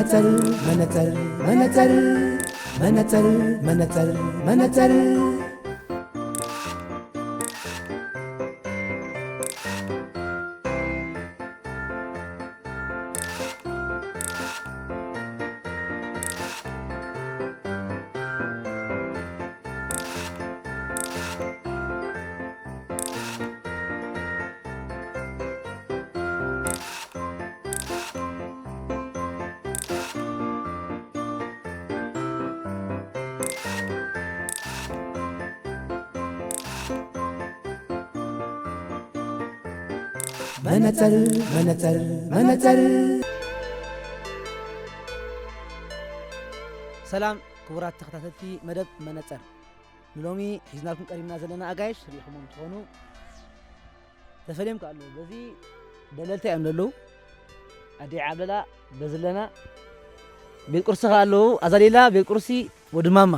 መነጸር መነጸር መነጸር መነጸር መነጸር መነጸር መነጸር መነጸር መነጸር ሰላም ክቡራት ተኸታተልቲ መደብ መነጸር፣ ንሎሚ ሒዝናልኩም ቀሪብና ዘለና ኣጋይሽ ርኢኹሞም ትኾኑ። ተፈልዮም ከ ኣለዉ። በዚ ደለልታ እዮም ዘለዉ። ኣዲ ዓብለላ በዚ ኣለና። ቤት ቁርሲ ከ ኣለዉ። ኣዛሌላ ቤት ቁርሲ ወዲ ማማ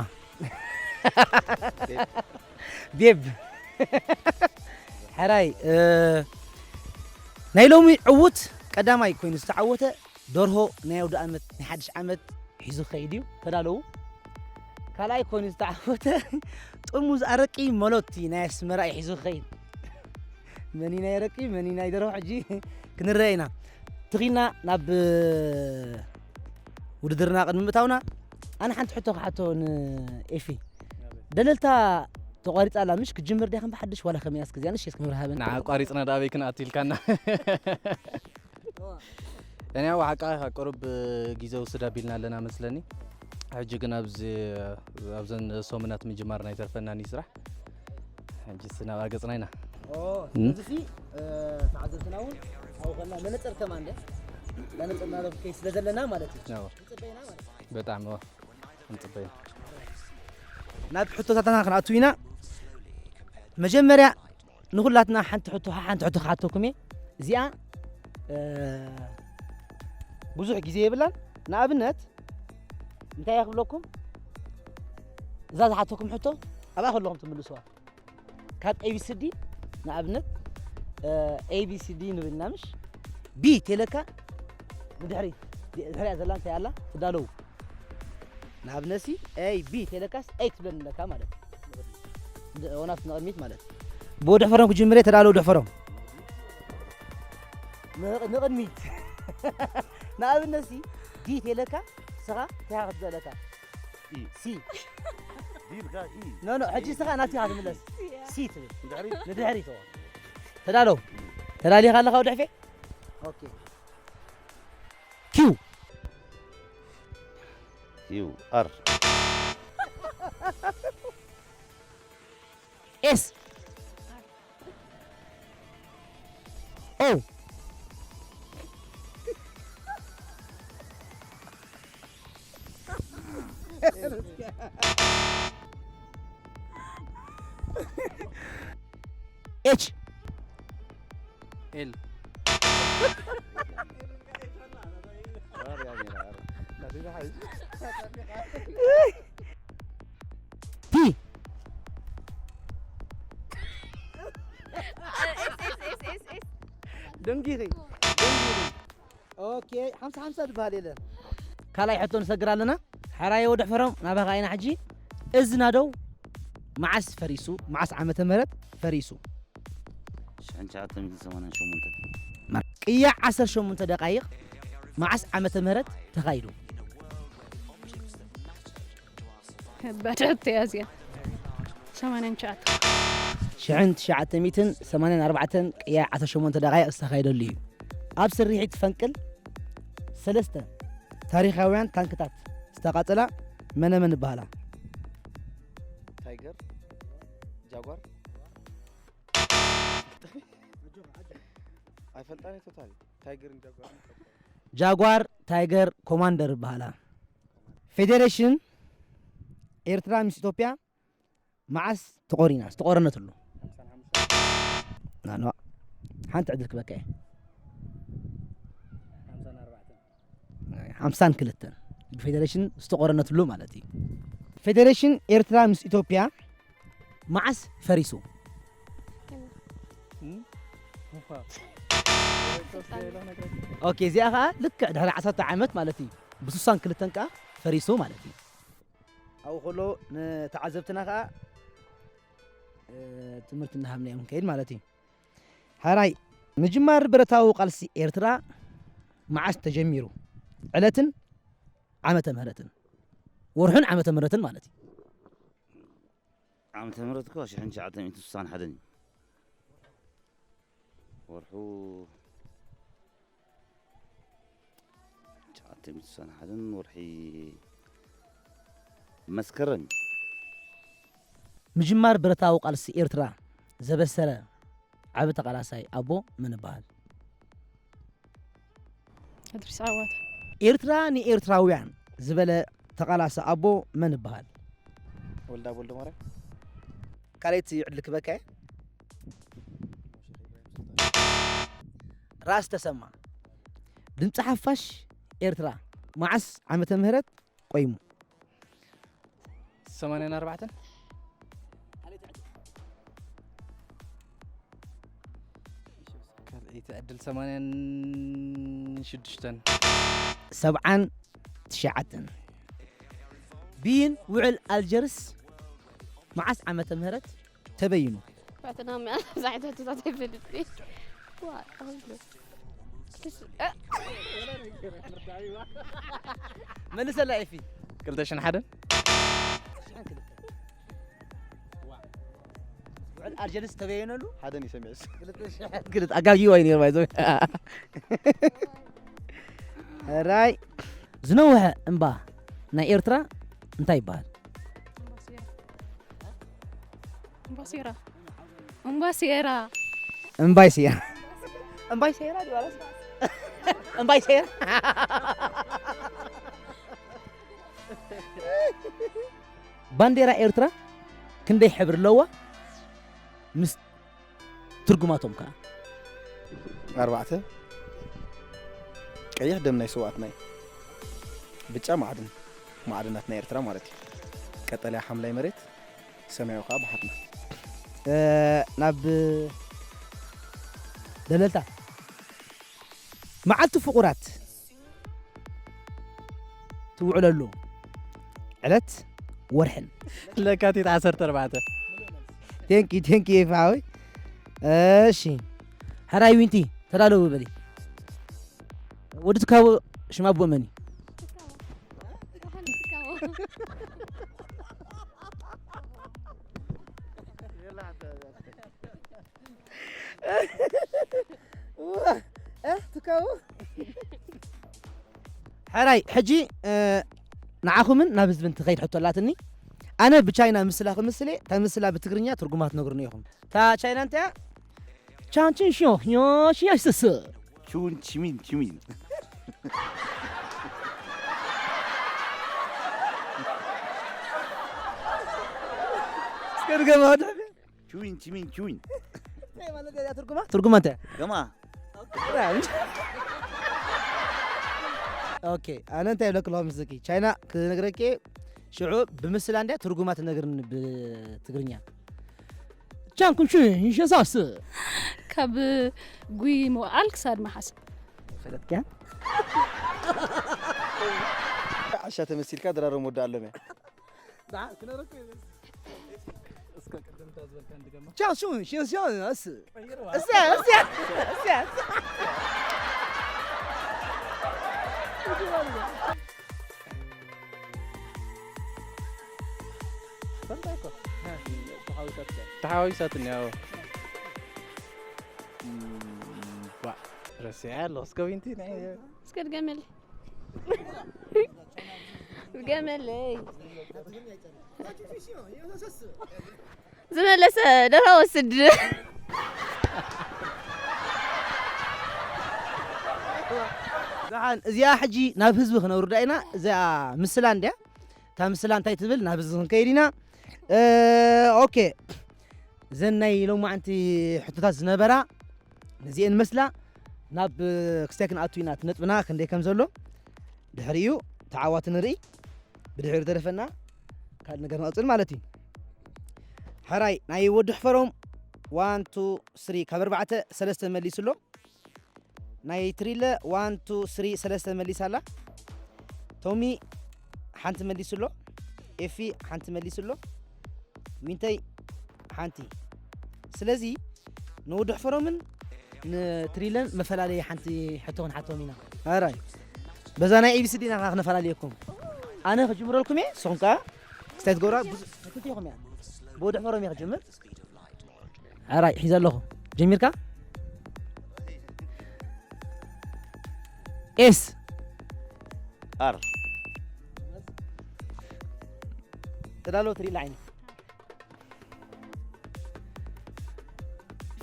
ቤብ ሕራይ ናይ ሎሚ ዕዉት ቀዳማይ ኮይኑ ዝተዓወተ ደርሆ ናይ ኣውደ ኣመት ናይ ሓድሽ ዓመት ሒዙ ክኸይድ እዩ። ተዳለዉ። ካልኣይ ኮይኑ ዝተዓወተ ጥርሙዝ ኣረቂ መሎቲ ናይ ኣስመራ እዩ ሒዙ ክኸይድ። መኒ ናይ ኣረቂ መኒ ናይ ደርሆ ሕጂ ክንረአ ኢና። ትኺና ናብ ውድድርና ቅድሚ ምእታውና ኣነ ሓንቲ ሕቶ ክሓቶ ንኤፊ። ደለልታ ተቋሪፃ ኣላ ምሽ? ክጅምር ድያ ከም ብሓድሽ ዋላ ከመይ ኣስክዚያ ንሽ እስክምር ሃበን። ንዓ ኣቋሪፅና ደኣ ኣበይ ክንኣቱ ኢልካና። እኔ ያው ሓቃ ቁሩብ ግዜ ውስድ ኣቢልና ኣለና መስለኒ። ሕጂ ግን ኣብዚ ኣብዘን ሰሙናት ምጅማር ናይ ተርፈናኒ ስራሕ ሕጂ ስናብ ኣገጽና ኢና። ስለዚ ተዓዘብትና እውን ኣብኸና መነፀር ከማን መነፀር ናረብ ከይ ስለ ዘለና ማለት እዩ። ጽበይና ማለት እዩ። በጣም ዋ እንጽበይ። ናብ ሕቶታትና ክንኣቱ ኢና። መጀመርያ ንኹላትና ሓንቲ ሕቶ ሓንቲ ሕቶ ክሓተኩም እየ። እዚኣ ብዙሕ ግዜ የብላን። ንኣብነት እንታይ እያ ክብለኩም? እዛ ዝሓተኩም ሕቶ ኣብኣ ከለኹም ትምልስዋ። ካብ ኤቢሲዲ ንኣብነት ኤቢሲዲ ንብልና ምሽ ቢ ቴለካ ንድሕሪ ድሕሪያ ዘላ እንታይ ኣላ ትዳለዉ። ንኣብነሲ ኤ ቢ ቴለካስ ኤይ ትብለኒ ኣለካ ማለት እዩ። ወናፍ ንቕድሚት ማለት እዩ። ብወዲ ሕፈሮም ክጅምር እየ፣ ተዳለዉ ድሕፈሮም። ንቕድሚት ንኣብነሲ ዲ ቴለካ ስኻ እንታይ ክትብለካ ሲ ዲ ኢልካ ኢ ኖ ኖ ሕጂ ስኻ ናብቲ ኢኻ ትምለስ ሲ ትብል ድሕሪ ንድሕሪት ተዳለዉ። ተዳሊኻ ኣለኻ ወዲ ሕፌ? ኦኬ ኪው ዩ ኣር ኤስ ኦ ኤች ኤል ቲ ደንጊኺ ደንጊኺ ኦኬ ሓምሳ ሓምሳ ዝበሃል የለን። ካልኣይ ሕቶ ንሰግር ኣለና። ሓራየ ወዲ ሕፈሮም ናባኻ ኢና ሕጂ። እዚ ናደው መዓስ ፈሪሱ? መዓስ ዓመተ ምህረት ፈሪሱ? ሽሕን ትሽዓተ ሚእትን ሰማንያን ሸሞንተን ቅያዕ ዓሰርተ ሸሞንተ ደቃይቕ መዓስ ዓመተ ምህረት ተኻይዱ? ከባድ ሕቶ እያ እዚኣ። ሰማንያን ትሽዓተ ሽሕን ትሽዓተ ሚእትን ሰማንያን ኣርባዕተን ቅያዕ ዓሰርተ ሸሞንተ ደቃይቕ ዝተኻየደሉ እዩ። ኣብ ስርሒት ፈንቅል ሰለስተ ታሪኻውያን ታንክታት ዝተቓጸላ መነ መን ይበሃላ? ታይገር ጃጓር ኣይፈልጣን እየ ቶታሊ ታይገርን ጃጓርን ጃጓር ታይገር ኮማንደር ይበሃላ። ፌዴሬሽን ኤርትራ ምስ ኢትዮጵያ መዓስ ተቆሪና ዝተቆረነትሉ? ናኖ ሓንቲ ዕድል ክበካ እየ። ሓምሳን ክልተን ብፌዴሬሽን ዝተቆረነትሉ ማለት እዩ። ፌዴሬሽን ኤርትራ ምስ ኢትዮጵያ መዓስ ፈሪሱ? ኦኬ እዚኣ ከዓ ልክዕ ድሕሪ ዓሰርተ ዓመት ማለት እዩ። ብ62 ከኣ ፈሪሱ ማለት እዩ። ኣብኡ ከሎ ንተዓዘብትና ከኣ፣ እ፣ ትምህርቲ እናሃብናዮም ንከይድ ማለት እዩ። ሕራይ፣ ምጅማር ብረታዊ ቃልሲ ኤርትራ መዓስ ተጀሚሩ? ዕለትን ዓመተ ምህረትን፣ ወርሑን ዓመተ ምህረትን ማለት እዩ። ዓመተ ምህረት እኮ ሽሕን ትሽዓተ ሚእትን ስሳን ሓደን እዩ። ወርሑ ትሽዓተ ሚእትን ስሳን ሓደን ወርሒ መስከረም እዩ። ምጅማር ብረታዊ ቃልሲ ኤርትራ ዘበሰረ ዓቢ ተቓላሳይ ኣቦ መን ይበሃል? እድሪስ ዓዋተ። ኤርትራ ንኤርትራውያን ዝበለ ተቓላሲ ኣቦ መን ይበሃል? ወልዳ ወልደማርያም። ካልኣይቲ ዕድል ክበካ እየ። ራስ ተሰማ። ድምፂ ሓፋሽ ኤርትራ መዓስ ዓመተ ምህረት ቆይሙ? ሰማንያን ኣርባዕተን። ካልኣይቲ ዕድል ሰማንያን ሽዱሽተን። ሰብዓን ትሽዓተን። ብይን ውዕል ኣልጀርስ መዓስ ዓመተ ምህረት ተበይኑ? ባዕትና መ-፣ ብዙሕ ሕቶታት ኣይፈልጥን። ዋ፣ ኣሁሉ። ክስ-፣ እ-፣ መልሰላ ኤፊ። ክልተ ሽሕን ሓደን። ውዕል ኣልጀርስ ተበየነሉ? ሓደን እዩ ሰሚዑ እሱ። ክልተ ሽሕን ክልተ ኣጋጊ ወይ ነይሩ ባይዞ። ራይ ዝነውሐ እምባ ናይ ኤርትራ እንታይ ይበሃል? እምባሴራ። እምባሴራ። እምባይ ሴራ። እምባይ ሴራ ድዩ ማለት? እምባይ ሴራ። ባንዴራ ኤርትራ ክንደይ ሕብሪ ኣለዋ? ምስ ትርጉማቶም ከኣ? ኣርባዕተ። ቀይሕ ደም ናይ ስውኣትና እዩ። ብጫ ማዕድን፣ ማዕድናት ናይ ኤርትራ ማለት እዩ። ቀጠልያ ሓምላይ መሬት፣ ሰማያዊ ከኣ ባሕርና። እ፣ ናብ ደለልታ። መዓልቲ ፍቑራት ትውዕለሉ ዕለት ወርሕን? ለካቲት ዓሰርተ ኣርባዕተ። ቴንኪ፣ ቴንኪ ኤፋ ሓወይ። እሺ፣ ሕራይ ዊንቲ ተዳለዉ በሊ። ወዲ ትካቦ ሽም ኣቦ መን እዩ? እ፣ ትካቦ። ሕራይ፣ ሕጂ፣ እ፣ ንዓኹምን ናብ ህዝብን ትኸይድ ሕቶ ኣላትኒ። ኣነ ብቻይና ምስላ ክምስል እየ፣ እታ ምስላ ብትግርኛ ትርጉማ ትነግሩኒ ኢኹም። እታ ቻይና እንታይ እያ? ቻንችን ሽዮ፣ ዮ፣ ሽዮ፣ ስስ። ቹን ቺሚን ቺሚን። እስከ ድገማ ወደ ቹዊን ቺሚን ቹዊን። እንታይ ማለት እያ ትርጉማ? ትርጉማ እንታይ? ገማ። ኦኬ፣ ኣነ እንታይ ይብለክ ኣለኹ ምስልኪ? ቻይና ክነግረኪ ሽዑ ብምስላ እንድያ ትርጉማ ትነግርኒ ብትግርኛ። ቻንኩን ሹ ይሸሳስ። ካብ ጉይ መውዓል ክሳድ መሓስ። ፈለጥክያ? ዓሻ ተመሲልካ ድራሮም ወዳኣሎም እያ። ቻው ሹ፣ ሹ፣ ሹ፣ እስ። እስ፣ እስ፣ እስ፣ እስ። ተሓዋዊሳትኒ፣ ኣዎ። እም፣ ዋ፣ ረሲዐ ኣለኹ። እስከ ዊንቲ ናይ እስከ ድገመለይ። ድገመለይ። ዝመለሰ ደርሆ ወስድ። ደሓን፣ እዚኣ ሕጂ ናብ ህዝቢ ክነውርዳ ኢና። እዚኣ ምስላ እንድያ። እታ ምስላ እንታይ ትብል? ናብ ህዝቢ ክንከይድ ኢና። እ፣ ኦኬ። እዘን ናይ ሎማዓንቲ ሕቶታት ዝነበራ ነዚኤን መስላ። ናብ ክስታይ ክንኣቱ ኢና፣ እቲ ነጥብና ክንደይ ከም ዘሎ። ድሕሪኡ ተዓዋቲ ንርኢ። ብድሕሪ ደረፈና ካልእ ነገር ንቐጽል ማለት እዩ። ሕራይ ናይ ወዲ ሕፈሮም ዋን ቱ ስሪ ካብ ኣርባዕተ ሰለስተ መሊሱ ኣሎ። ናይ ትሪለ ዋን ቱ ስሪ ሰለስተ መሊሳ ኣላ። ሎሚ ሓንቲ መሊሱ ኣሎ፣ ኤፊ ሓንቲ መሊሱ ኣሎ፣ ዊንተይ ሓንቲ። ስለዚ ንወዲ ሕፈሮምን ንትሪለን መፈላለየ ሓንቲ ሕቶ ክንሓቶም ኢና። ኣራይ፣ በዛ ናይ ኤቢሲዲ ኢና ከኣ ክነፈላለየኩም። ኣነ ክጅምረልኩም እየ፣ ንስኹም ከኣ ክስታይ ትገብራ ብዙ-፣ ክልቲኹም እያ። ብወዲ ሕፈሮም እየ ክጅምር። ኣራይ፣ ሒዘ ኣለኹ። ጀሚርካ? ኤስ። ኣር። ተዳሎ ትርኢ ላይን።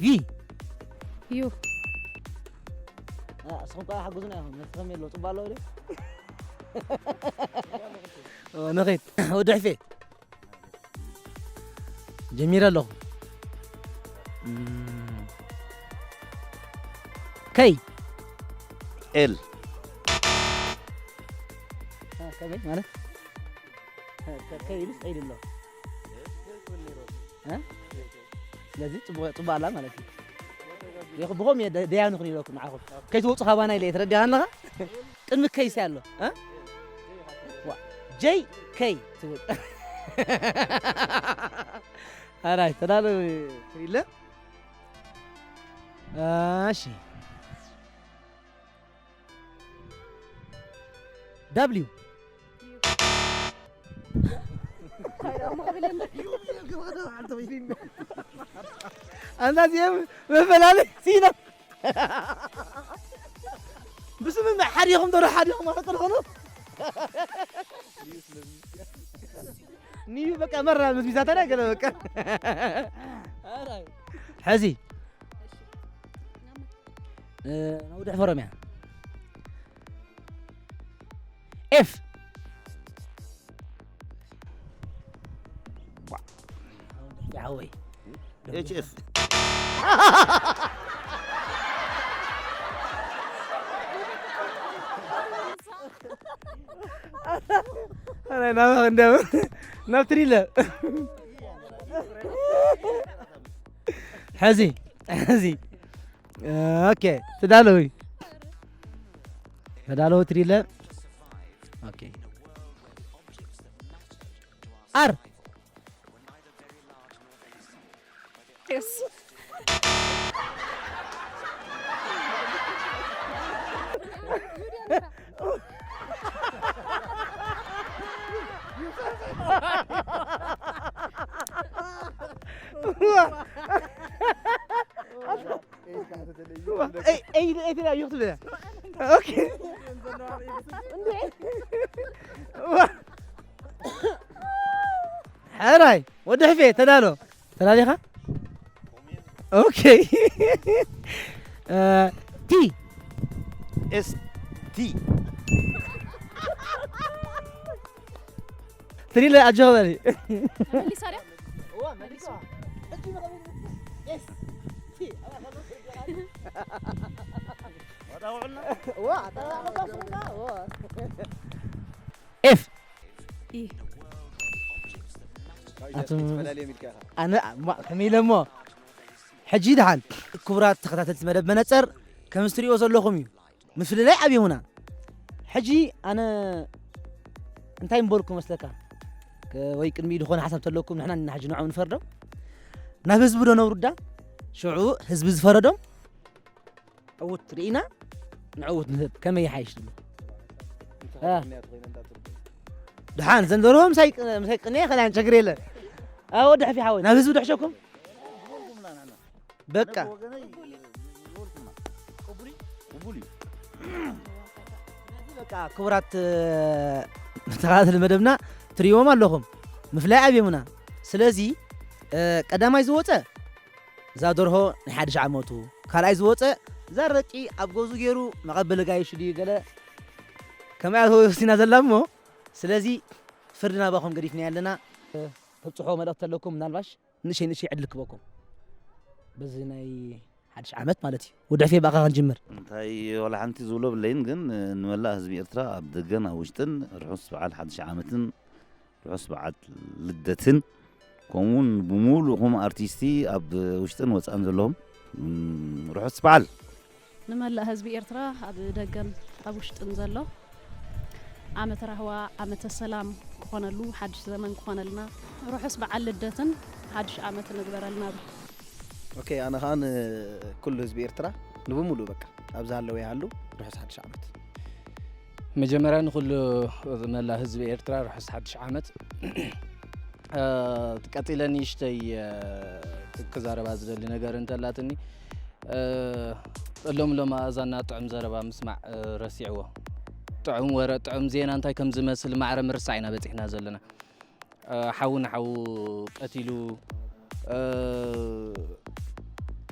ቪ። ዩ። ኣ፣ እስኹም ከኣ ሓግዙና ኢኹም። ነቲ ከመይ ኣሎ? ጽቡቕ ኣሎ ድዩ? ኦ፣ ንኸይድ። ወዲ ሕፌ። ጀሚረ ኣለኹ። እም፣ ከይ። ኤል። እ፣ ከመይ ማለት? እ፣ ከ-፣ ከይ ኢሉስ ኤል ኣሎ። እ? ስለዚ ጽቡቕ፣ ጽቡቕ ኣላ ማለት እዩ። ይኹ-፣ ብኸም እየ ደ-፣ ደያኑ ክንኢለኩም ንዓኹም። ከይትወጹ ካባና ኢለ እየ፣ ተረዲኻኒ ኣለኻ? ቅድሚ ከይሲ ኣሎ፣ እ? ዋ፣ ጀይ ከይ ትብል። ኣራይ፣ ተዳሎ ትሪለ። እሺ። ደብሊው። ኣንታ እዚኦም መፈላለይ ሲና። ብስምምዕ ሓዲኹም ዶ ሓዲኹም ኣፈቅር ኾኑ? ንዩ በቃ መራ ምስ ሚዛታ ናይ ገለ በቃ። ኣራይ። ሕዚ፣ እ፣ ናብ ወዲ ሕፈሮም እያ። ኤፍ። ሓወይ። ኤች ኤፍ። ኣረ፣ ናብ ክንደም፣ ናብ ትሪለ። ሕዚ፣ ሕዚ። ኦኬ፣ ተዳለዊ። ተዳለዊ ትሪለ። ኦኬ። ኣር። የስ። ኤይ፣ ኤይ፣ ኤይ፣ ኤይ፣ ትላ ይኽቱ ብላ። ኦኬ። ዋ። ሕራይ፣ ወዲ ሕፌ፣ ተዳሎ። ተዳሊኻ? ኦኬ። እ፣ ቲ። ኤስ ቲ። ትሪለ ኣጆኸ በሊ። መሊሳ ድያ? ኤፍ። ኢ። ኣቱም፣ ኣነ፣ ማ-፣ ከመይ ኢለ እሞ? ሕጂ ደሓን፣ ክቡራት ተኸታተልቲ መደብ መነጸር፣ ከም እትሪእዎ ዘለኹም እዩ። ምፍልላይ ዓብዮምና። ሕጂ ኣነ እንታይ ምበልኩ መስለካ? ከ-፣ ወይ ቅድሚኡ ዝኾነ ሓሳብ ተለኩም ንሕና ኢና ሕጂ ንዕኦም ንፈርዶም? ናብ ህዝቢ ዶ ነውርዳ? ሽዑ ህዝቢ ዝፈረዶም ዕውት ርኢና ንዕውት ንህብ። ከመይ ይሓይሽ ትብሉ? እ። ደሓን ዘን ደርሆ ምሳይ ቅ-፣ ምሳይ ቅንየ ከላን ችግር የለን። ኣዎ፣ ድሕፊ ሓወይ፣ ናብ ህዝቢ ድሕሸኩም። በቃ። ቅቡል እዩ። በቃ፣ ክቡራት፣ እ፣ ተኸታተሊ መደብና ትርእይዎም ኣለኹም። ምፍላይ ኣብዮምና። ስለዚ፣ እ፣ ቀዳማይ ዝወጸ እዛ ደርሆ ናይ ሓድሽ ዓመቱ፣ ካልኣይ ዝወጸ እዛ ረቂ ኣብ ገዙ ገይሩ መቐበሊ ጋይሹ ድዩ ገለ ከምኣ ወሲና ዘላ እሞ፣ ስለዚ ፍርዲ ናባኹም ገዲፍና ኣለና። እ፣ ተብጽሖ መልእኽቲ ኣለኩም ምናልባሽ? ንእሽተይ ንእሽተይ ዕድል ክበኩም። በዚ ናይ ሓድሽ ዓመት ማለት እዩ። ወዲ ዕፌ ብኣኻ ክንጅምር። እንታይ ዋላ ሓንቲ ዝብሎ ብለይን፣ ግን ንመላእ ህዝቢ ኤርትራ ኣብ ደገን ኣብ ውሽጥን ርሑስ በዓል ሓድሽ ዓመትን ርሑስ በዓል ልደትን፣ ከምኡ እውን ብምሉእኹም ኣርቲስቲ ኣብ ውሽጥን ወጻእን ዘለኹም፣ እም፣ ርሑስ በዓል። ንመላእ ህዝቢ ኤርትራ ኣብ ደገን ኣብ ውሽጥን ዘሎ ዓመተ ራህዋ፣ ዓመተ ሰላም ክኾነሉ፣ ሓድሽ ዘመን ክኾነልና፣ ርሑስ በዓል ልደትን ሓድሽ ዓመትን ንግበረልና እብል። ኦኬ፣ ኣነ ከዓ ንኩሉ ህዝቢ ኤርትራ ንብሙሉ በቃ ኣብ ዝሃለወ ይሃሉ ርሑስ ሓድሽ ዓመት። መጀመርያ ንኩሉ መላ ህዝቢ ኤርትራ ርሑስ ሓድሽ ዓመት። እ፣ ቀጺለ ንእሽተይ፣ እ፣ ክዛረባ ዝደሊ ነገር እንተላትኒ፣ እ፣ ሎም ሎም ኣእዛንና ጥዑም ዘረባ ምስማዕ፣ እ፣ ረሲዕዎ። ጥዑም ወረ፣ ጥዑም ዜና እንታይ ከም ዝመስል ማዕረ ምርሳዕ ኢና በጺሕና ዘለና። እ፣ ሓው ንሓው ቀቲሉ፣ እ፣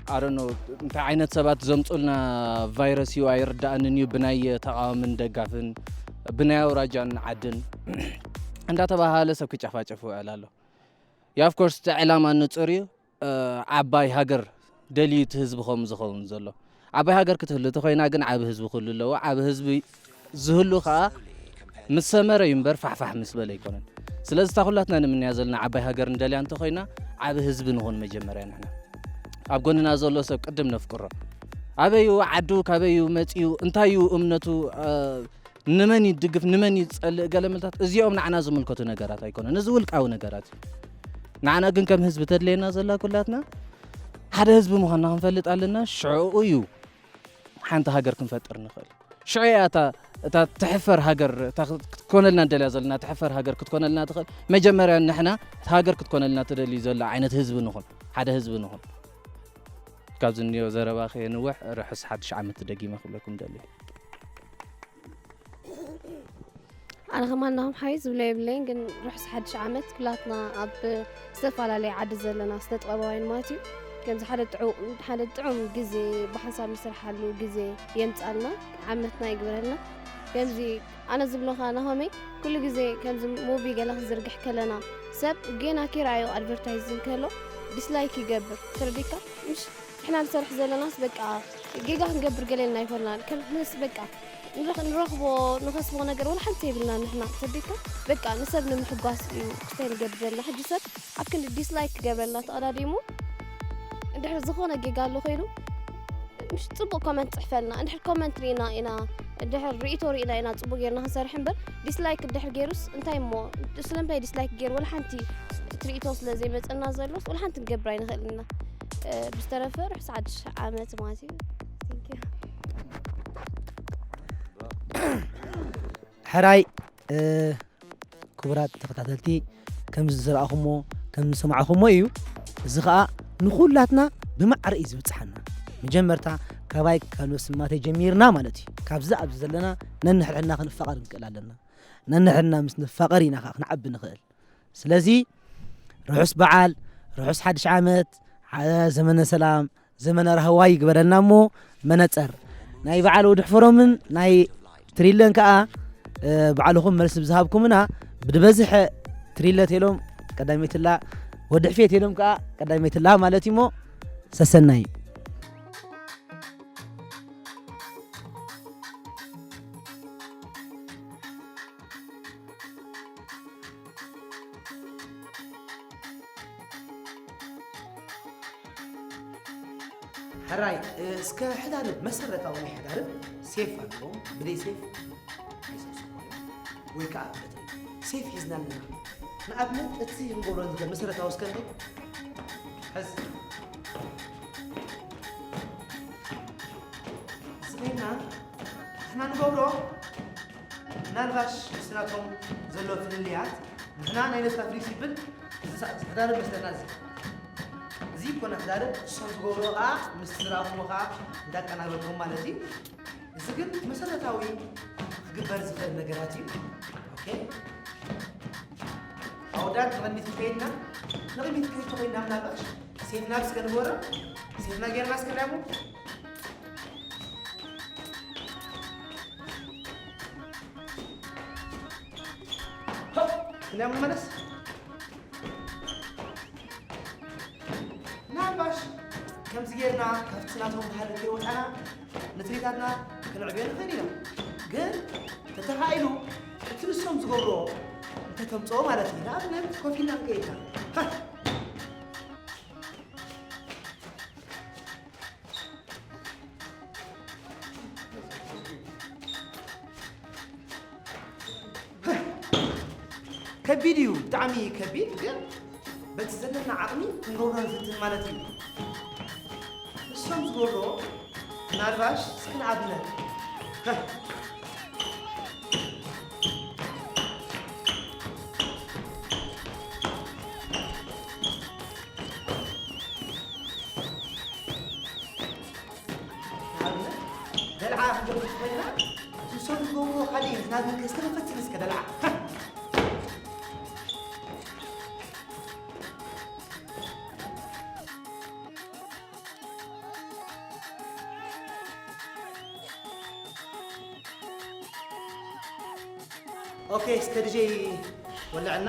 I don't know እንታይ ዓይነት ሰባት ዘምጹልና ቫይረስ እዩ ኣይርዳእንን እዩ። ብናይ ተቃዋምን ደጋፍን፣ ብናይ ኣውራጃን ዓድን እንዳተባሃለ ሰብ ክጨፋጨፍ ይውዕል ኣሎ። ያ of course እቲ ዕላማ ንጹር እዩ። እ፣ ዓባይ ሃገር ደልዩ እቲ ህዝቢ ከምኡ ዝኸውን ዘሎ። ዓባይ ሃገር ክትህሉ ተኾይና ግን ዓቢ ህዝቢ ክህሉ ኣለዎ። ዓቢ ህዝቢ ዝህሉ ከዓ ምስ ሰመረ እዩ እምበር ፋሕፋሕ ምስ በለ ኣይኮነን። ስለዚ እታ ኩላትና ንምንያ ዘለና ዓባይ ሃገር ንደልያ እንተኾይና ዓቢ ህዝቢ ንኹን መጀመርያ ንሕና። ኣብ ጎንና ዘሎ ሰብ ቅድም ነፍቅሮ። ኣበዩ ዓዱ፣ ካበዩ መጺኡ፣ እንታዩ እምነቱ፣ እ፣ ንመን ይድግፍ፣ ንመን ይጸልእ፣ ገለ ምልታት እዚኦም ንዓና ዝምልከቱ ነገራት ኣይኮነን። እዚ ውልቃዊ ነገራት እዩ። ንዓና ግን ከም ህዝቢ ተድልየና ዘላ ኩላትና ሓደ ህዝቢ ምዃንና ክንፈልጥ ኣለና። ሽዑ እዩ ሓንቲ ሃገር ክንፈጥር ንኽእል። ሽዑ እያ እታ እታ ትሕፈር ሃገር እታ ክትኮነልና ንደልያ ዘለና ትሕፈር ሃገር ክትኮነልና ትኽእል። መጀመርያ ንሕና እታ ሃገር ክትኮነልና ትደሊ ዘላ ዓይነት ህዝቢ ንኹን፣ ሓደ ህዝቢ ንኹን። ካብዚ እንዮ ዘረባ ከየንውሕ ርሑስ ሓድሽ ዓመት ደጊመ ክብለኩም ደሊ። ኣነ ከማን ናኹም ሓይ ዝብሎ የብለይን፣ ግን ርሑስ ሓድሽ ዓመት ኩላትና ኣብ ዝተፈላለየ ዓዲ ዘለና ስነ ጥበባውያን ማለት እዩ። ከምዚ ሓደ ጥዑ- ሓደ ጥዑም ግዜ ብሓንሳብ ንስርሓሉ ግዜ የምጻልና፣ ዓመትና ይግበረልና። ከምዚ ኣነ ዝብሎ ከኣ ናሆመይ ኩሉ ግዜ ከምዚ ሙቪ ገለ ክዝርግሕ ከለና ሰብ ጌና ኪራዮ ኣድቨርታይዝ እንከሎ ዲስላይክ ይገብር ተረዲካ ምሽ ንሕና ንሰርሕ ዘለናስ በቃ ጌጋ ክንገብር ገለ ኢልና ኣይኮንናን። ከም ንስ በቃ ንረኽ- ንረኽቦ ንኸስቦ ነገር ወላ ሓንቲ የብልና ንሕና ተዲካ በቃ ንሰብ ንምሕጓስ እዩ ክስታይ ንገብር ዘለና። ሕጂ ሰብ ኣብ ክንዲ ዲስላይክ ክገብረልና ተቐዳዲሙ እንድሕር ዝኾነ ጌጋ ኣሎ ኮይኑ ምሽ ጽቡቕ ኮመንት ጽሕፈልና። እንድሕር ኮመንት ርኢና ኢና እንድሕር ርእቶ ርኢና ኢና ጽቡቕ ጌርና ክንሰርሕ እምበር ዲስላይክ እንድሕር ገይሩስ እንታይ እሞ ስለምንታይ ዲስላይክ ገይሩ ወላ ሓንቲ ትርኢቶ ስለ ዘይመጸና ዘሎስ ወላ ሓንቲ ክንገብር ኣይንኽእልን ኢና። ብዝተረፈ ርሑስ ሓድሽ ዓመት ማለት እዩ። Thank you። ሕራይ ክቡራት ተኸታተልቲ ከምዚ ዝረኣኹሞ ከም ዝሰማዕኹሞ እዩ። እዚ ኸኣ ንኹላትና ብማዕረ እዩ ዝብጽሓና። መጀመርታ ካባይ ካብ ነብሲ ማተይ ጀሚርና ማለት እዩ። ካብዚ ኣብዚ ዘለና ነንሕድሕድና ክንፋቐር ንክእል ኣለና። ነንሕድና ምስ ንፋቐር ኢና ከዓ ክንዓቢ ንኽእል። ስለዚ ርሑስ በዓል፣ ርሑስ ሓድሽ ዓመት፣ ዘመነ ሰላም፣ ዘመነ ራህዋ ይግበረልና እሞ መነፀር ናይ በዓል ወዲ ሕፈሮምን ናይ ትሪለን ከዓ ባዕልኹም መልሲ ብዝሃብኩምና ብድበዝሐ ትሪለ ቴሎም ቀዳሜትላ ወዲ ሕፌ ቴሎም ከዓ ቀዳሜትላ ማለት እሞ ሰሰናይ ሕራይ እስከ ሕዳርብ መሰረታዊ ናይ ሕዳርብ ሴፍ ኣለዎም ብደይ ሴፍ ኣይሰብስቦ ወይ ከዓ በትሪ ሴፍ ሒዝና ኣለና ንኣብነት እቲ ክንገብሮ ንክእል መሰረታዊ እስከ ንርኢ ሕዝ ስበና ንሕና ንገብሮ ምናልባሽ ምስናቶም ዘሎ ፍልልያት ንሕና ናይ ነፍታ ፍሊክሲብል እዚ ተዳርብ መስለና እዚ እዚ ይኮነ ተዳርብ እሶም ዝገብሮ ከዓ ምስ ዝረኣኹሞ ከዓ እንዳቀናበርኩም ማለት እዩ እዚ ግን መሰረታዊ ክግበር ዝኽእል ነገራት እዩ ኣወዳት ንቕድሚት ከይድና ንቕድሚት ከይድ ተኮይና ምናልባሽ ሴፍና ብስከ ንጎረ ሴፍና ጌርና እስከ ዳሞ ክንያ ምንመለስ ምናልባሽ ከምዚ ጌርና ካብቲ ናቶም ባህሊ ከይወፃና ንትርኢታትና ክንዕብዮ ንኽእል ኢና ግን ተተኻኢሉ እቲ ንሶም ዝገብርዎ እንተተምፅኦ ማለት እዩ ንኣብነት ኮፊና ንከይድና ከቢድ እዩ፣ ብጣዕሚ ከቢድ፣ ግን በቲ ዘለና ዓቕሚ ክንገብሮ ንፍትን ማለት እዩ። ንሶም ዝገብርዎ ምናልባሽ እስኪ ንኣብነት ንኣብነት ደልዓ ክንገብር ተኾይንና እቲ ንሶም ዝገብርዎ ካሊእ እዩ፣ ንኣብነት ከስተንፈትን እስከ ደልዓ። ኦኬ፣ እስከ ዲጀይ ወልዐልና።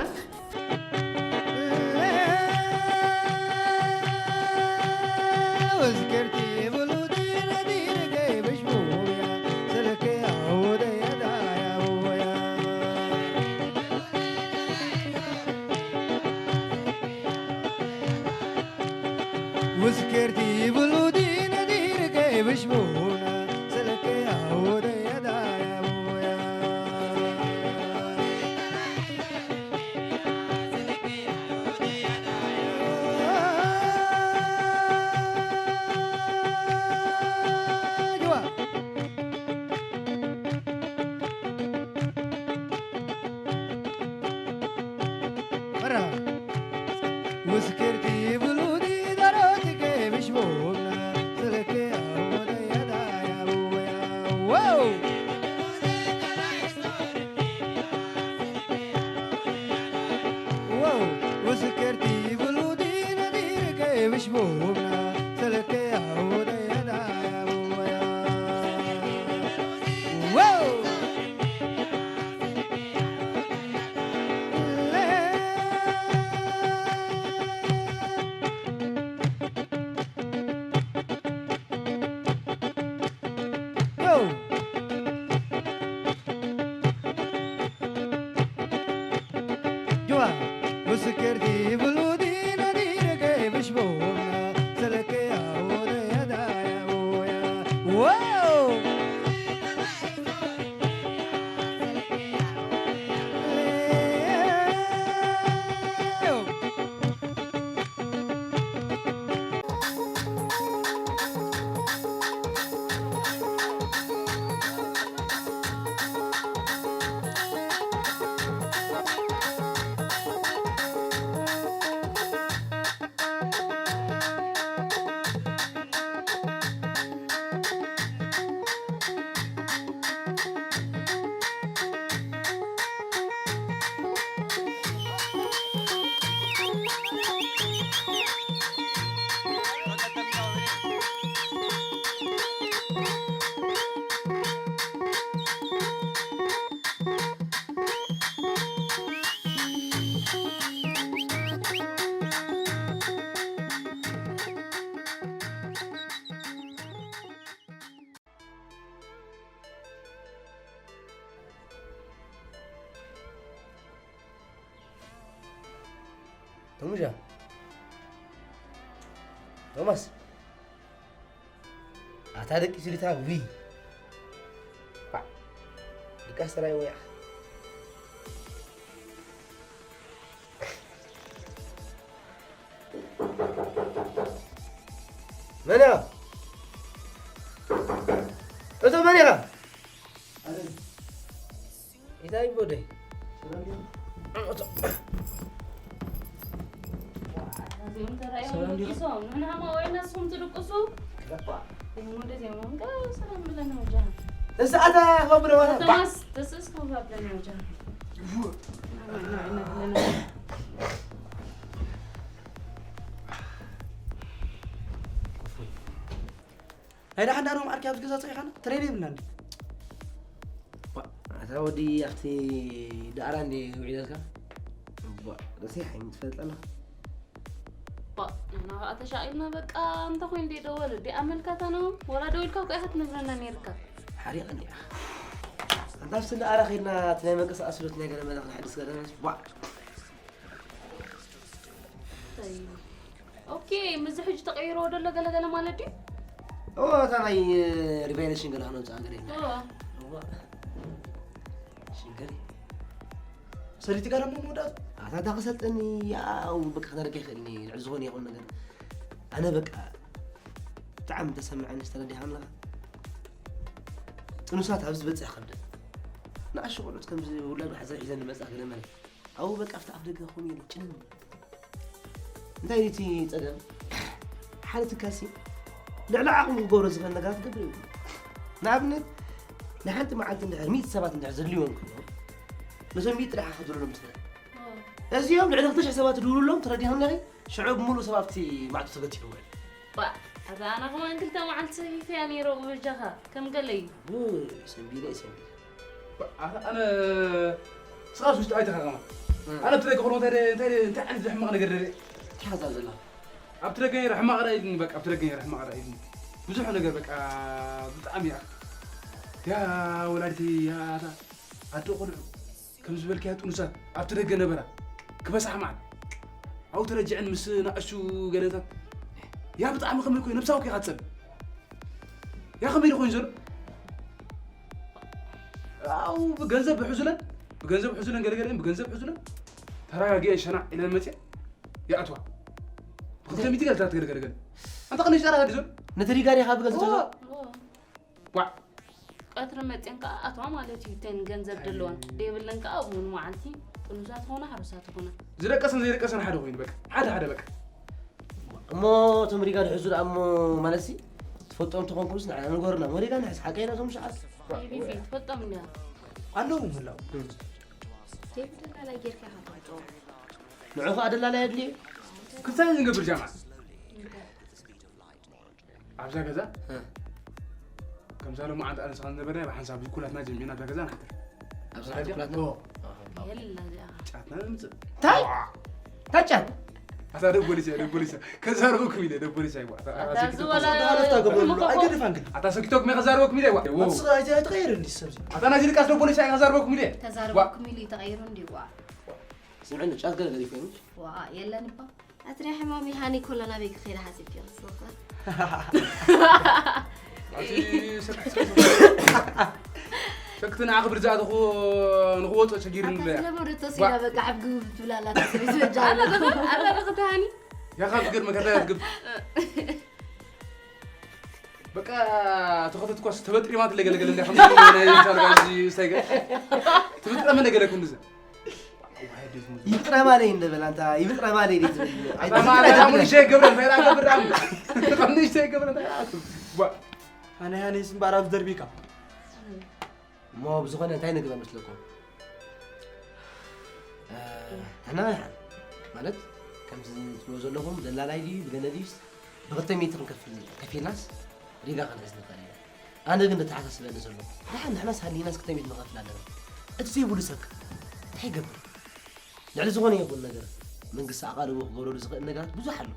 ውስኬርቲ ብሉዲ ነዲርከ ብሽቡና ሰለከ ኣወደ ያዳያ ቡያ። ጅዋ። በራ። ውስክርቲ ብሉዲ ዳሮትከ ብሽቦና ስለከ ኣወደያዳ ያቡያ። ዋው! ዋው! ውስክርቲ ብሉዲ ነዲርከ ብሽቦና ስለከ ኣወደያዳ ያቡያ። ዋው! ተሙሻ፣ ቶማስ፣ ኣታ ደቂ ስሪታ ዊ ፋዕ፣ ድቃስ ተራይ ወያ። መን እያ? እቶ መን ኢኻ? እንታይ ቦደይ? እዚኦም ተራእዮም ሰላም ድዩ? ድቂሶም ንሕና ኸማ ወይና ንስኹም ትድቅሱ። ደሞ ወደዚኦም ኸም ሰላም ብለና ወጃና። እዛ ኣታ ኸብሎ ዋላ ባ- ቶማስ፣ ተስእስ ኸም ብለና ወጃና። ናይ ደሓን ደኣ ኖም ዓርኪ ኣብዚ ገዛ ጸኒሕካና? ትሬን የብልና እንዴ? ዋ፣ ኣታ ወዲ ኣብቲ ደኣራ እንዴ ውዒለልካ? ዋ፣ ደሴ ሓይሚ ትፈልጥ ኣለኻ? ዋ፣ ንሕና ኸኣ ተሻቒልና በቃ፣ እንተ ኾይኑ ደይ ደወል፣ ደይ ኣመልካታ ነው? ወላ ደዊልካ እኮ ኢኻ ትነግረና ነይርካ። ሓሪቕ እንዲኣ። ኣንታ ኣብቲ ደኣራ ኸይድና እቲ ናይ መንቀሳቐሲ ሎት ናይ ገለ መለ ክንሕድስ ገለ፣ ዋ። ኦኬ፣ ምዚ ሕጂ ተቐይሮ ደሎ ገለ ገለ ማለት ድዩ? ኦ፣ እታ ናይ ሪቫይቨል ሽንገላ ክነውፅኣ ገለ ኢልና። ኦ። እዋ። ሽንገል። ሰሊቲ ጋር ሞ መወዳእቱ ኣታ ዳኸ ሰልጠኒ። ያው በቃ ክነረከ ይኽእልኒ ልዕሊ ዝኾነ ይኹን ነገር ኣነ በቃ ብጣዕሚ ተሰምዐኒ ዝተረዲኻ ኣለኻ። ጥኑሳት ኣብዚ በፅሕ ከብደ ንኣሽ ቆልዑት ከምዚ ውላዱ ሓዛ ሒዘን ንመፃ ገለ መለ ኣብኡ በቃ ኣብቲ ኣፍ ደገ ኾም ኢለ ጭን እንታይ እዩ እቲ ጸገም? ሓደ ትካልሲ ልዕሊ ዓቕሙ ክገብሮ ዝኽእል ነገራት ክገብር እዩ። ንኣብነት ናይ ሓንቲ መዓልቲ እንድሕር ሚእቲ ሰባት እንድሕር ዘድልይዎም ክህልዎም ነዞም ሚእቲ ጥራሕ ክትብለሎም ትኽእል። እዚኦም ልዕሊ ክልተ ሽሕ ሰባት ትድውሉሎም ተረዲኹም ነኺ ሽዑ ብምሉእ ሰብ ኣብቲ ማዕጾ ተገቲሑ ውዕል። ባ፣ ኣታ ኣነ ከማን ክልተ መዓልቲ ሰፊፈያ ነይረ ብበጃኻ፣ ከም ገለይ። ውይ፣ ሰንቢደ፣ ሰንቢደ። ኣነ ስቓስ ውሽጢ ኣይተኻኸማ። ኣነ ብትደገ ከሎ እንታይ እንታይ እንታይ ዓይነት ሕማቕ ነገር ደለ ትሓዛ ዘላ ኣብ ትደገ ነይረ ሕማቕ ራእይኒ በቃ ኣብ ትደገ ነይረ ሕማቕ ራእይኒ ብዙሕ ነገር በቃ ብጣዕሚ እያ ያ ወላዲተይ ያ ኣታ ኣደ ቆልዑ ከም ዝበልክያ ጥኑሳት ኣብቲ ደገ ነበራ ክበሳሕ መዓት ኣብኡ ተረጅዐን ምስ ናእሹ ገለታት ያ ብጣዕሚ ከመይ ኮይኑ ነብሳዊ ከይካ ትጸልእ ያ ከመይ ኮይኑ ዘሎ ኣው ብገንዘብ ብሕዙለን ብገንዘብ ሕዙለን ገለገለ ብገንዘብ ሕዙለን ተረጋጊአን ሸናዕ ኢለን መፅአ ይኣትዋ ብክልተ ሚእቲ ገለታት ገለገለገለ ኣንተ ከነ ጨራ ገዲ ዘሎ ነቲ ሪጋ ዲኻ ብገንዘብ ትሕዞ ዋዕ ቀትሪ መፅን ከዓ ኣትዋ ማለት እዩ ተን ገንዘብ ደለወን ደይብለን ከዓ እውን መዓልቲ ጥኑሳት ኾነ ሓሩሳት ኾነ ዝደቀሰን ዘይደቀሰን ሓደ ኮይኑ በቃ ሓደ ሓደ በቃ እሞ እቶም ሪጋ ድሕዙ ደኣ እሞ ማለት ሲ ትፈልጦም ተኾንኩምስ ንዓና ንገሩና እሞ ሪጋ ንሕዝ ሓቀይና እቶም ሸዓት ይቢቢ ትፈልጦም እንዲያ ኣለዉ ምህላው ዘይብደላላይ ጌርካ ኢኻ ትፈልጦ ንዑ ከዓ ደላላይ ኣድልዩ ክልተ ንገብር ጃማ ኣብዛ ገዛ ከምዛ ሎማዓንቲ ኣነ ንስኻ ዝነበርና ብሓንሳብ ኩላትና ጀሚዕና ኣብዛ ገዛ ንሓድር ኣብዛ ሓንቲ ኩላትና ጫትና ንምፅእ እንታይ እንታይ ጫት ኣታ ደቦሊስ እያ ደቦሊስ እያ ከዛረበኩም ኢለ ደቦሊስ እያ ኣታ ሰኪቶኩም ኢለ ኣይገድፋን ግን ኣይትቀየር እንዲ ሰብ ኣታ ናዚ ልቃስ ደቦሊስ እያ ከዛረበኩም ኢለ ተዛረበኩም ኢሉ ተቀይሩ እንዲ ዋ ስምዕኒ ጫት ገለ ገለ ይኮይኑ ዋ የለን እባ ኣትሪያ ሕማም ይሃኒ ኮሎ ናበይ ክኸይድ ሓሲብኪ ንስኺ? ኣቲ ሰክቲ ንዓ ክብል ዝኣተኹ ንኽወፅኦ ቸጊርኒ ኣታ ብለያ። ስለሞ ዶ ተወሲዳ ዋ። በቃ ዓብ ግብ ትብላ ኣላ ተሰበይቱ በጃ ኣላ። ኣላ ዶ ኣላ ዶ ክትሃኒ? ያኻ ትገርመካ እንታይ ትግብ? በቃ ተኸተትኳስ ተበጥሪማ ትለገለገለ እንዲያ ከም ናይ ሳልጋ እዚ ስታይገር። ትብጥረመ ነገለ ክንድዘ። ይብጥረ ማለይ እንደ በል ኣንታ ይብጥረ ማለይ ደይ ትብል ኣታ ማለይ ኣሙን ሸይ ገብረ እንታይ ራ ገብረ ኣሙ ከም ንሽ ሸይ ገብረ እንታይ ራ ዋ ኣነ ያኔ ስምባር ኣብ ደርቢካ እሞ ብዝኾነ እንታይ ንግበር መስለኩም እ፣ ንሕና ይሓን ማለት ከምዚ ትብሎ ዘለኹም ደላላይ ድዩ ብገለ ድዩስ ብክልተ ሚእቲ ክንከፍል ከፊልናስ ሪጋ ክንሕዝ ንኽእል ኢና ኣነ ግን ዘተሓሳስበኒ ዘሎ ደሓን ንሕናስ ሃሊናስ ክልተ ሚእቲ ንኸፍል ኣለና እቲ ዘይብሉ ሰብከ እንታይ ይገብር ልዕሊ ዝኾነ ይኹን ነገር መንግስቲ ኣቓልቦ ክገብረሉ ዝኽእል ነገራት ብዙሕ ኣሎ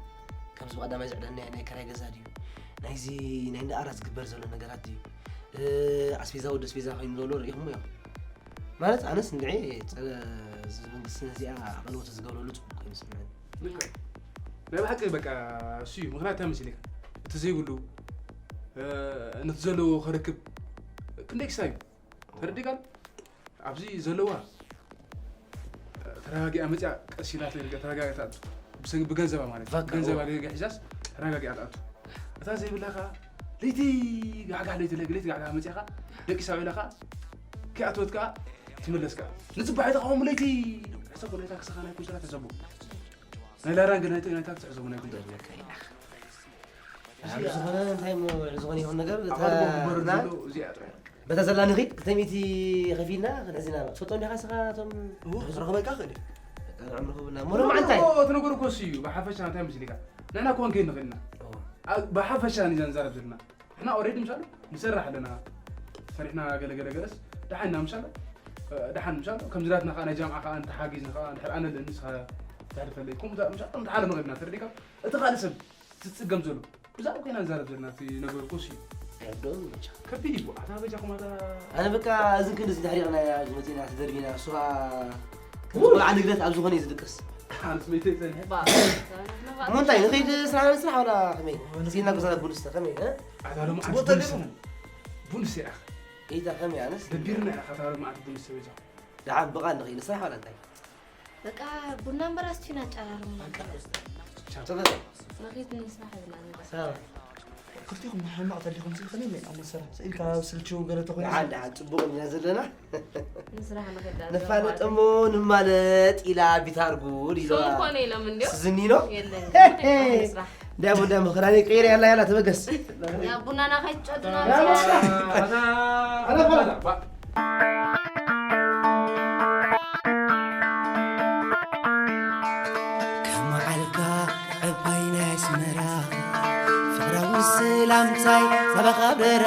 ከምዚ ብቐዳማይ ዝዕደናዮ ናይ ክራይ ገዛ ድዩ ናይዚ ናይ እንዳ ኣራት ዝግበር ዘሎ ነገራት ድዩ ኣስቤዛ ወዲ ኣስቤዛ ኮይኑ ዘሎ ርኢኹሞ እዮም ማለት ኣነስ እንድዒ እዚ መንግስቲ ነዚኣ ኣቐልቦ ተዝገብረሉ ፅቡቅ ኮይኑ ይስምዐኒ ናይ ብሓቂ በቃ እሱ እዩ ምክንያት እንታይ መሲልካ እቲ ዘይብሉ ነቲ ዘለዎ ክረክብ ክንደይ ክሳብ እዩ ተረዲእካ ኣብዚ ዘለዋ ተረጋጊኣ መፅያ ቀስ ኢላ ተረጋጊኣ ብሰንኪ ብገንዘባ ማለት እዩ። ቫካ፣ ገንዘባ እዎ። ገገ ሒዛስ ተረጋጊኣ ትኣቱ። እታ ዘይብላ ከዓ ለይቲ ጋሕጋሕ ለይቲ ለይቲ ጋሕጋሕ መፅያ ከዓ ደቂሳ ውዒላ ከዓ ከይኣተወት ከዓ ትምለስ ከዓ ንፅባሒታ ከዓ ለይቲ ሕሰብ ለይታ ክሳኻ ናይ ኩንትራት ሕሰቡ ናይ ላራን ግን ናይ ናይታ ክትሕሰቡ ናይ ኩንትራት ኣብ ዝኾነ እንታይ እሞ ዝኾነ ይኹን ነገር ኣቐድሞ ክግበረሉ ና- ዘለዎ እዚኣ ጥራሕ በታ ዘላ ንኺድ ክልተ ሚእቲ ከፊልና ክንሕዝና ትፈልጦም ዲኻ ስኻ እቶም እዎ፣ ክረኽበካ ክእል እዩ። በቃ ንዕም ንኽብና እሞ ሎምዓ እንታይ እዎ፣ እቲ ነገር እኮ እሱ እዩ ብሓፈሻ እንታይ ምስሊካ ንሕና ክኾን ከይንኽእልና እዎ። ኣ- ብሓፈሻ ንዛ ንዛረብ ዘለና ንሕና ኦሬዲ ምሻሉ ንሰርሕ ኣለና ሰሪሕና ገለገለ ገለስ ደሓንና ምሻሉ እ፣ ደሓን ምሻሉ ከምዚ ናትና ከዓ ናይ ጃምዓ ከዓ እንተሓጊዝና ከዓ እንድሕር ኣነ ኣለኒ ንስኻ ተሕልፈለይ ከምኡ ምሻሉ ደሓን ንኽእልና ተረዲካ እቲ ካልእ ሰብ ትፅገም ዘሎ ብዛዕባ ኮይና ንዛረብ ዘለና እቲ ነገር ኮስ እዩ ኣይወደኦም በጃ ከቢድ እዩ ኣታ በጃ ኩማታ ኣነ በቃ እዝን ክንድዚ ድሕሪቕና እያ ዝመፅና ተደርቢና እሱ ከዓ ከምዚ ቆልዓ ንግደት ኣብ ዝኾነ እዩ ዝድቅስ ኣነስ መይተ ይፀንሐ እሞ እንታይ ንኸይድ ስራሕ ንስራሕ ዋላ ከመይ ሲና ገዛና ቡንስተ ከመይ እ? ኣታ ሎምዓንቲ ጽቡቅ ቡንስ ተገይሩ። ቡንስ እያ ኢታ ከመይ ኣነስ ደቢርና እያ ካታ ሎምዓንቲ ቡንስ በጃ ደሓን ብቓል ንኸይድ ስራሕ ዋላ እንታይ በቃ ቡና እምበር ኣስቲና ኣጨራርሙና። ቻው ተፈታ። መኺት ንስራሕ ዝናንባ። ሰላም። ክልቲኹም ሕማቕ ተሊኹም ስኢልክኒ ሜን ኣብ መሰራ ስኢልካ ኣብ ስልችው ገለ ተኾይኑ ደሓን ደሓን፣ ፅቡቕ ኢና ዘለና። ንስራሕ ንኸዳ ንፋለጥ እሞ ንማለጥ ኢላ ቢታርጉድ ኢለዋ። ሶም ኮነ ኢሎም እንዲዮ። ስዝኒኖ የለን። ሄ! ንስራሕ። ዳሞ ዳሞ ክዳነይ ቀይረ ያላ ያላ ተበገስ። ያ ቡናና ከይትጨዱ ዳሞ ስራሕ። ኣነ ፋለጥ። ከመዓልካ ዕባይ ናይ ኣስመራ ፍቕራዊ ሰላምታይ ሳባኻ በራ